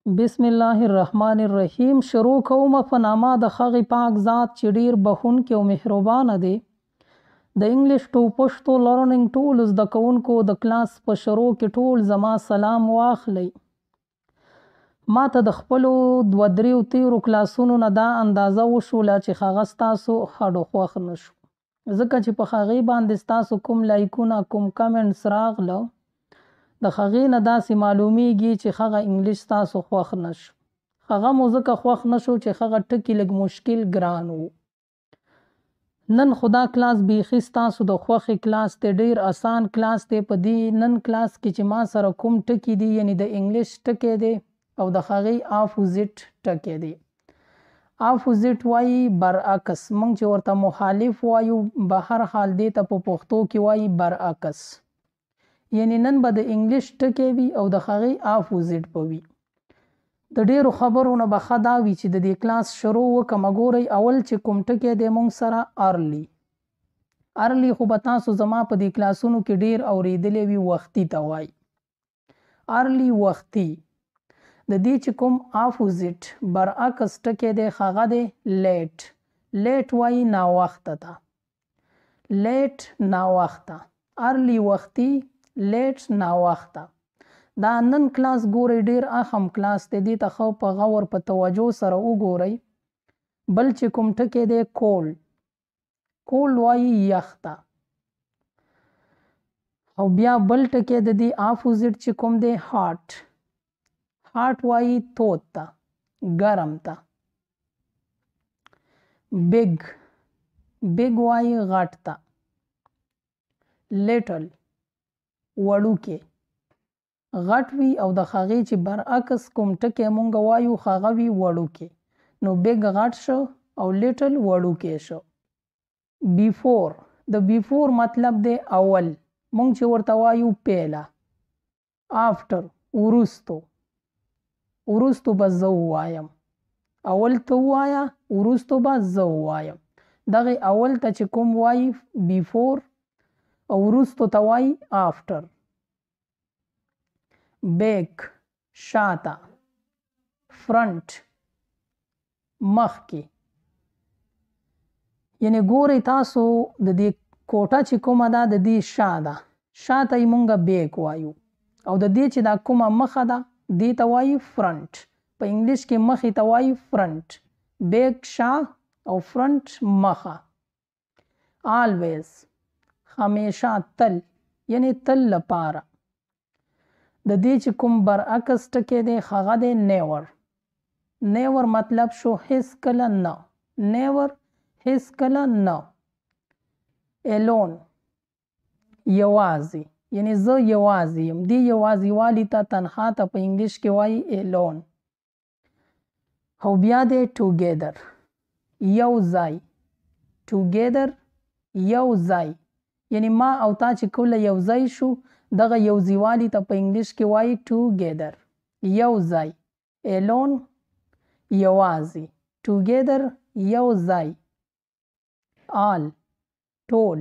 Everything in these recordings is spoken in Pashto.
بسم الله الرحمن الرحیم. شروع کومه په نامه د هغې پاک ذات چې ډیر بخښونکی او مهربانه دی. د English to Pashto Learning ټولو زده کوونکو د کلاس په شروع کې ټول زما سلام واخلئ. ما ته د خپلو دوه دریو تېرو کلاسونو نه دا اندازه وشوله چې هغه ستاسو هډو خوښ نه شو، ځکه چې په هغې باندې ستاسو کوم لایکونه، کوم comments راغله، د هغې نه داسې معلومیږي چې هغه انګلیش ستاسو خوښ نه شو. هغه مو ځکه خوښ نه شو چې هغه ټکي لږ مشکل ګران وو. نن خو دا کلاس بیخي ستاسو د خوښې کلاس دی، ډېر اسان کلاس دی. په دې نن کلاس کې چې ما سره کوم ټکي دي، یعنی د انګلیش ټکی دی او د هغې opposite ټکی دی. opposite وایي برعکس، موږ چې ورته مخالف وایو، به هر حال دې ته په پښتو کې وایي برعکس. یعنی نن به د انګلیش ټکی وي او د هغې opposite به وي. د ډېرو خبرو نه به ښه دا وي چې د دې کلاس شروع وکړم. ګورئ، اول چې کوم ټکی دی موږ سره early. early خو به تاسو زما په دې کلاسونو کې ډېر اورېدلی وي، وختي ته وایي early، وختي. د دې چې کوم opposite برعکس ټکی دی هغه دی late. late وایي ناوخته ته، late ناوخته، early وختي، late ناوخته. دا نن کلاس ګورئ ډېر اهم کلاس دی، دې ته ښه په غور په توجه سره وګورئ. بل چې کوم ټکی دی cold. cold وایي یخ ته. او بیا بل ټکی د دې opposite چې کوم دی hot. hot وایي تود ته، ګرم ته. big. big وایي غټ ته. little وړوکی، غټ وي او د هغې چې برعکس کوم ټکی مونږ وایو هغه وي وړوکی. نو big غټ شو او little وړوکی شو. before. د before مطلب دی اول، مونږ چې ورته وایو پیله. after وروستو، وروستو به زه ووایم، اول ته ووایه وروستو به زه ووایم. دغې اول ته چې کوم وایي before او وروستو ته وایي after. back شاته، front مخکې. یعنی ګورئ تاسو د دې کوټه چې کومه ده د دې شا ده، شاته یې مونږ back وایو، او د دې چې دا کومه مخه ده دې ته وایي front. په انګلیش کې مخې ته وایي front. back شا او front مخه. always همیشه، تل، یعنی تل لپاره. د دې چې کوم برعکس ټکی دی هغه دی never. never مطلب شو هیڅکله نه، never هیڅکله نه. alone یوازې، یعنی زه یوازې یم، دې یوازې والي ته، تنها ته په انګلیش کې وایي alone. او بیا دی together یو ځای. together یو ځای، یعنی ما او تا چې کله یو ځای شو دغه یو ځایوالي ته په انګلیش کې وایي together یو ځای. alone یوازې، together یو ځای. all ټول،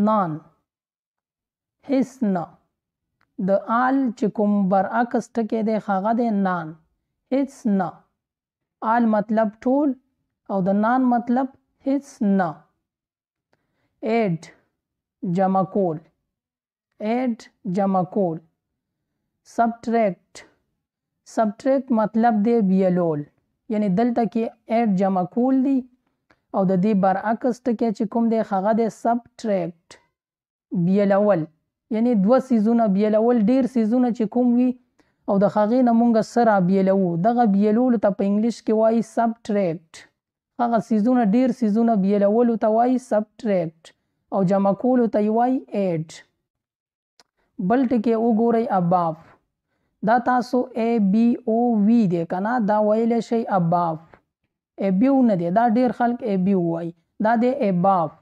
none هیڅ نه. د all چې کوم برعکس ټکی دی هغه دی none، هیڅ نه. all مطلب ټول او د none مطلب هیڅ نه. add جمع کول، add جمع کول. subtract. subtract مطلب دی بیلول، یعنی دلته کې add جمع کول دي او د دې برعکس ټکی چې کوم دی هغه دی subtract بیلول، یعنی دوه څیزونه بیلول، ډېر څیزونه چې کوم وي او د هغې نه مونږ څه رابیلوو، دغه بیلولو ته په انګلیش کې وایي subtract. هغه څیزونه ډېر څیزونه بیلولو ته وایي subtract او جمع کولو ته یې وایي add. بل ټکی وګورئ above. دا تاسو A B O V دی که نه، دا ویلی شئ above، above نه دی، دا ډېر خلک above وایي، دا دی above.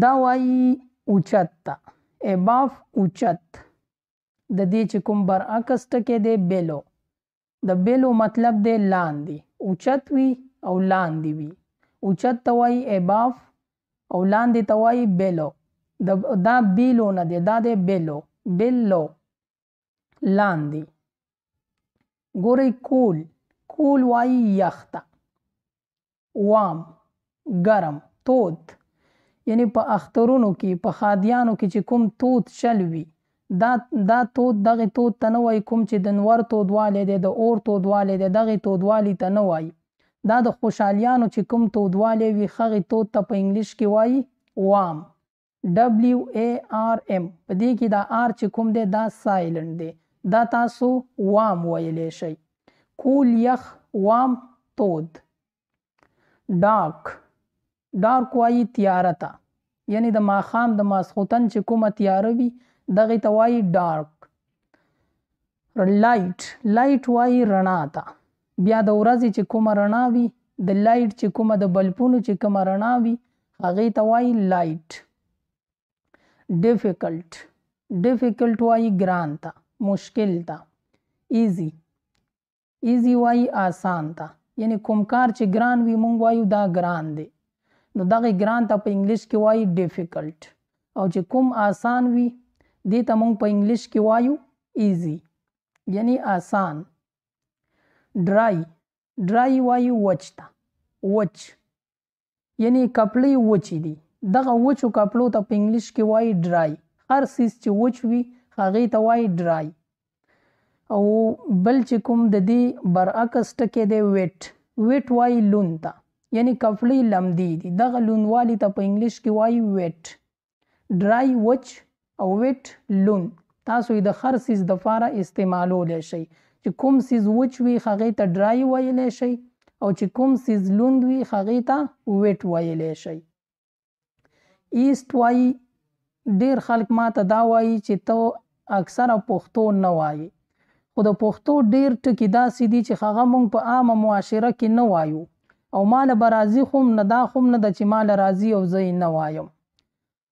دا وایي اوچت ته، above اوچت. د دې چې کوم برعکس ټکی دی below. د below مطلب دی لاندې، اوچت وي او لاندې وي. اوچت ته وایي above او لاندې ته وایي below. دا below نه دی، دا دی below، below لاندې. ګورئ cool، cool وایي یخ ته. warm، ګرم، تود، یعنی په اخترونو کې په ښادیانو کې چې کوم تود چل وي، دا تود دغې تود ته نه وایي کوم چې د نور تودوالی دی، د اور تودوالی دی، دغې تودوالي ته نه وایي. دا د خوشحالیانو چې کوم تودوالی وي هغې تود ته په انګلیش کې وایي warm، W A R M. په دې کې دا R چې کوم دی دا silent دی، دا تاسو warm ویلی شئ. cool یخ، warm تود. dark، dark وایي تیاره ته، یعنی د ماښام د ماسخوتن چې کومه تیاره وي دغې ته وایي dark. light، light وایي رڼا ته، بیا د ورځې چې کومه رڼا وي، د light چې کومه د بلپونو چې کومه رڼا وي هغې ته وایي light. difficult، difficult وایي ګران ته، مشکل ته. easy، easy وایي آسان ته، یعنی کوم کار چې ګران وي مونږ وایو دا ګران دی، نو دغې ګران ته په انګلیش کې وایي difficult، او چې کوم آسان وي دې ته مونږ په انګلیش کې وایو easy، یعنی آسان. dry، dry وایي وچ ته، وچ یعنی کپړې وچې دي، دغه وچو کپړو ته په انګلیش کې وایي dry. هر څیز چې وچ وي هغې ته وایي dry. او بل چې کوم د دې برعکس ټکی دی wet، wet وایي لوند ته، یعنی کپړې لمدې دي، دغه لوندوالي ته په انګلیش کې وایي wet. dry وچ او wet لوند، تاسو یې د هر څیز دپاره استعمالولی شئ. چې کوم څیز وچ وي هغې ته dry ویلی شئ، او چې کوم څیز لوند وي هغې ته wet ویلی شئ. east وایي، ډیر خلک ماته دا وایي چې ته اکثره پښتو نه وایې، خو د پښتو ډیر ټکي داسې دي چې هغه مونږ په عامه معاشره کې نه وایو، او ماله به راځي خو هم نه، دا خو هم نه ده چې ماله راځي او زه یې نه وایم.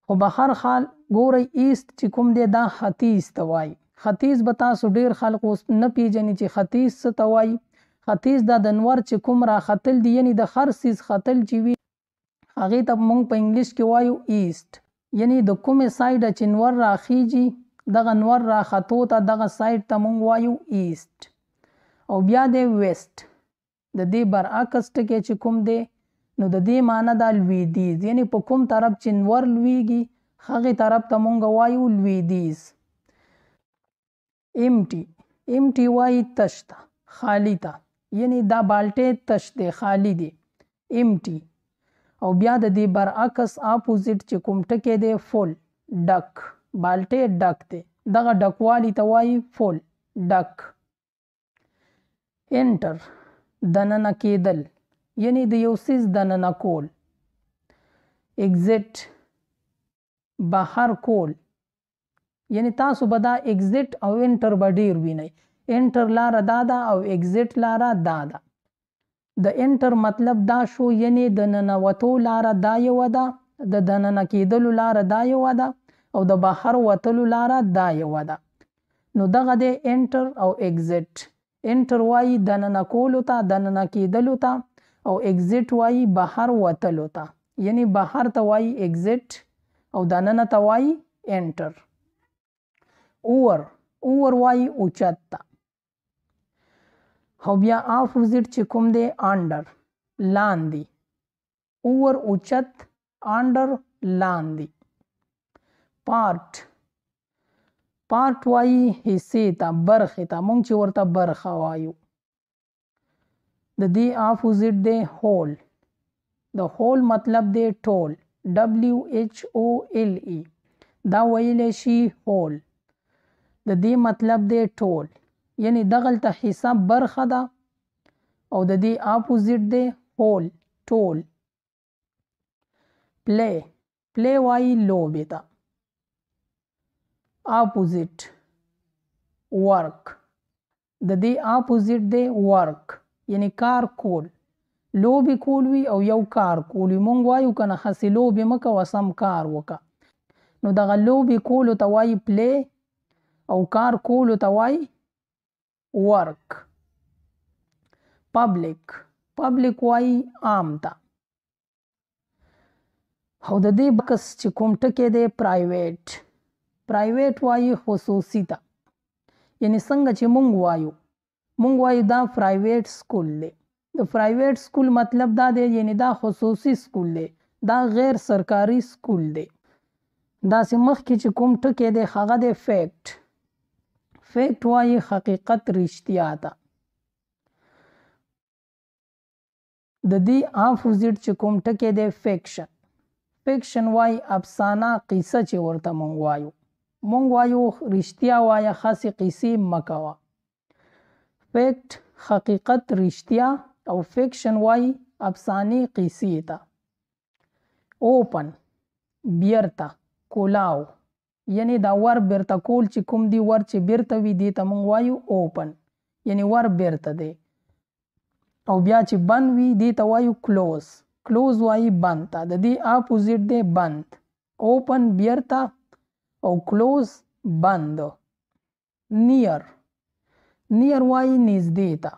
خو به هر حال ګورئ east چې کوم دی دا ختیځ ته وایي. ختیځ به تاسو ډیر خلک اوس نه پیژني چې ختیځ څه ته وایي. ختیځ دا د نور چې کوم راختل دي، یعنی د هر څیز ختل چې وي هغې ته مونږ په انګلیش کې وایو east، یعنی د کومې side ه چې نور راخیږي دغه نور راختو ته دغه side ته مونږ وایو east. او بیا دی west، د دې برعکس ټکی چې کوم دی نو د دې معنی دا لویدیځ، یعنی په کوم طرف چې نور لویږي هغې طرف ته مونږ وایو لویدیځ. empty، empty وایي تش ته، خالی ته، یعنی دا بالټی تش دی، خالی دی، empty. او بیا د دې برعکس opposite چې کوم ټکی دی full، ډک، بالټی ډک دی، دغه ډکوالي ته وایي full، ډک. enter، دننه کېدل، یعنی د یو څیز دننه کول. exit، بهر کول، یعنی تاسو به دا exit او enter به ډیر وینئ. enter لاره دا ده او exit لاره دا ده. د enter مطلب دا شو یعنی د ننوتو لاره دا یوه ده، د دننه کېدلو لاره دا یوه ده، او د بهر وتلو لاره دا یوه ده. نو دغه دی enter او exit. enter وایي دننه کولو ته، دننه کېدلو ته، او exit وایي بهر وتلو ته، یعنی بهر ته وایي exit او دننه ته وایي enter. over، over وایي اوچت ته. او بیا opposite چې کوم دی under، لاندې، over اوچت، under لاندې. part، part وایي حصې ته، برخې ته، مونږ چې ورته برخه وایو. د دې opposite دی whole، د whole مطلب دی ټول، W H O L E، دا ویلی شي whole، د دې مطلب دی ټول، یعنی دغلته حصه برخه ده، او د دې opposite دی whole، ټول. play، play وایي لوبې ته. opposite work، د دې opposite دی work، یعنی کار کول، لوبې کول وي او یو کار کول وي. مونږ وایو که نه هسې لوبې مه کوه، سم کار وکړه، نو دغه لوبې کولو ته وایي play او کار کولو ته وایي work. public، public وایي عام ته. او د دې برعکس چې کوم ټکی دی private، private وایي خصوصي ته، یعنی څنګه چې مونږ وایو مونږ وایو دا private school دی. د private school مطلب دا دی یعنی دا خصوصي سکول دی، دا غیر سرکاري سکول دی. داسې مخکې چې کوم ټکی دی هغه دی fact. fact وایي حقیقت، رښتیا ته. د دې opposite چې کوم ټکی دی fiction. fiction وایي افسانه، قصه چې ورته مونږ وایو. مونږ وایو رښتیا وایه، خاصې قصې مه کوه. fact حقیقت، رښتیا، او fiction وایي افسانې، قصې ته. open بیرته کولاو، یعنی دا ور بیرته کول چې کوم دی، ور چې بیرته وي دې ته مونږ وایو open، یعنی ور بیرته دی. او بیا چې بند وي دې ته وایو close. close وایي بند ته، د دې opposite دی بند. open بیرته او close بند. near، near وایي نږدې ته،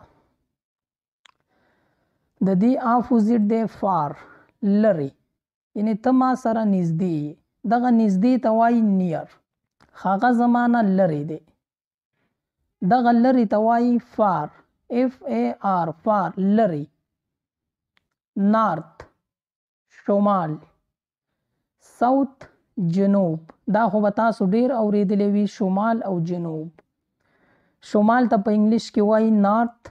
د دې opposite دی far، لرې، یعنی ته ما سره نږدې یې، دغه نږدې ته وایي near. هغه زما نه لرې دی، دغه لرې ته وایي far، F A R، far، لرې. north شمال، south جنوب. دا خو به تاسو ډیر اوریدلی وي، شمال او جنوب. شمال ته په انګلیش کې وایي north،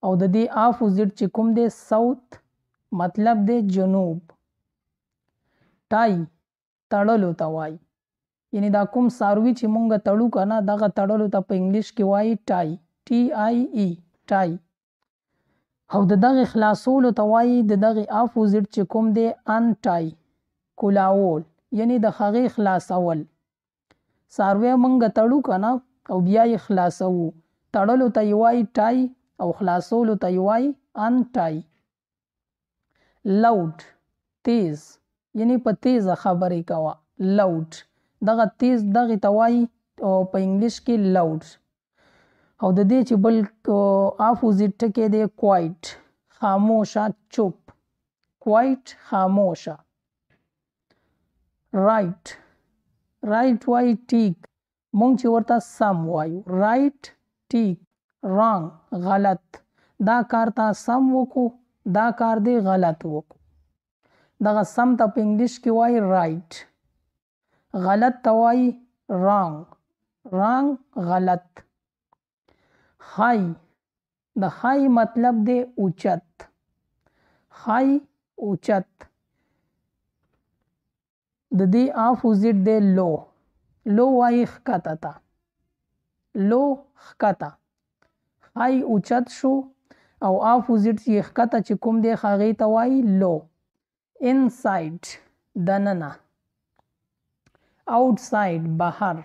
او د دې opposite چې کوم دی south، مطلب دی جنوب. tie تړلو ته وایي، یعنی دا کوم څاروي چې مونږ تړو که نه، دغه تړلو ته په انګلیش کې وایي tie، T I E، tie. او د دغې خلاصولو ته وایي، د دغې opposite چې کوم دی untie، کولاول، یعنی د هغې خلاصول. څاروی مونږ تړو که نه او بیا یې خلاصوو، تړلو ته یې وایي tie او خلاصولو ته یې وایي untie. loud تیز، یعنی په تیزه خبرې کوه، loud، دغه تیز دغې ته وایي په انګلیش کې loud. او د دې چې بل opposite ټکی دی quiet، خاموشه، چوپ، quiet خاموشه. right، right وایي ټیک، مونږ چې ورته سم وایو، right ټیک. wrong غلط، دا کار تا سم وکړو، دا کار دی غلط وکړو، دغه سم ته په انګلیش کې وایي right، غلط ته وایي wrong، wrong غلط. high، د high مطلب دی اوچت، high اوچت. د دې opposite دی low، low وایي ښکته ته، low ښکته. high اوچت شو او opposite یې ښکته چې کوم دی هغې ته وایي low. inside دننه، outside بهر،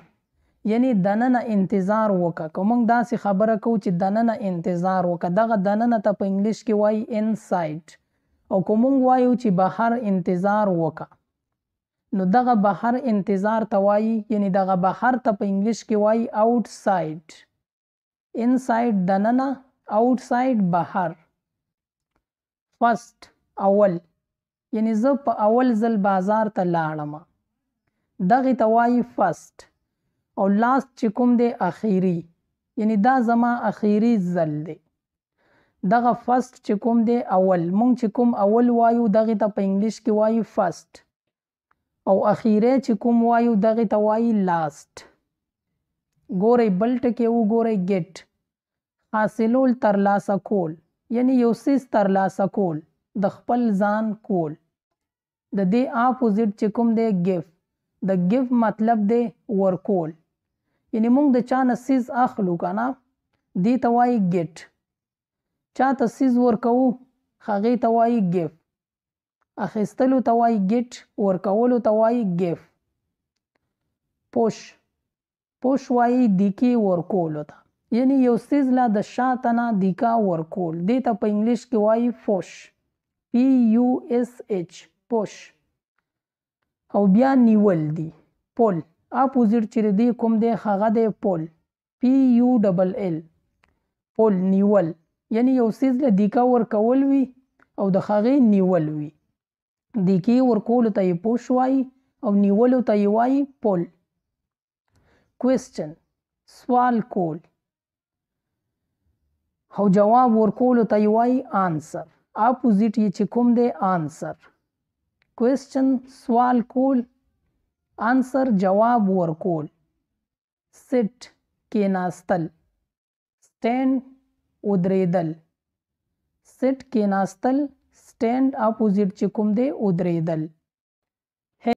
یعنی دننه انتظار وکړه. که موږ داسې خبره کوو چې دننه انتظار وکړه، دغه دننه ته په انګلیش کې وایي inside. او که موږ وایو چې بهر انتظار وکړه، نو دغه بهر انتظار ته وایي، یعنی دغه بهر ته په انګلیش کې وایي outside. inside دننه، outside بهر. first اول، یعنی زه په اول ځل بازار ته لاړم، دغې ته وایي first. او last چې کوم دی اخیری، یعنی دا زما اخیری ځل دی. دغه first چې کوم دی اول، مونږ چې کوم اول وایو دغې ته په انګلیش کې وایي first، او اخیری چې کوم وایو دغې ته وایي last. ګورئ بل ټکی وګورئ، get حاصلول، ترلاسه کول، یعنی یو څیز ترلاسه کول، د خپل ځان کول. د دې opposite چې کوم دی give، د give مطلب دی ورکول، یعنی مونږ د چا نه څیز اخلو که نه، دې ته وایي get. چا ته څیز ورکوو هغې ته وایي give، اخیستلو ته وایي get، ورکولو ته وایي give. push، push وایي دیکې ورکولو ته، یعنی یو څیز له د شاته نه دیکا ورکول، دې ته په انګلیش کې وایي push، P U S H، push. او بیا نیول دي pull، opposite چې د دې کوم دی هغه دی pull، P U double L، pull نیول، یعنی یو څیز له دیکا ورکول وي او د هغې نیول وي. دیکې ورکولو ته یې push وایي او نیولو ته یې وایي pull. question سوال کول. او جواب ورکولو ته یې وایي answer. Opposite یې چې کوم دی answer. Question سوال کول، answer جواب ورکول. Sit کیناستل، stand ودریدل. Sit کیناستل، stand opposite چې کوم دی ودریدل.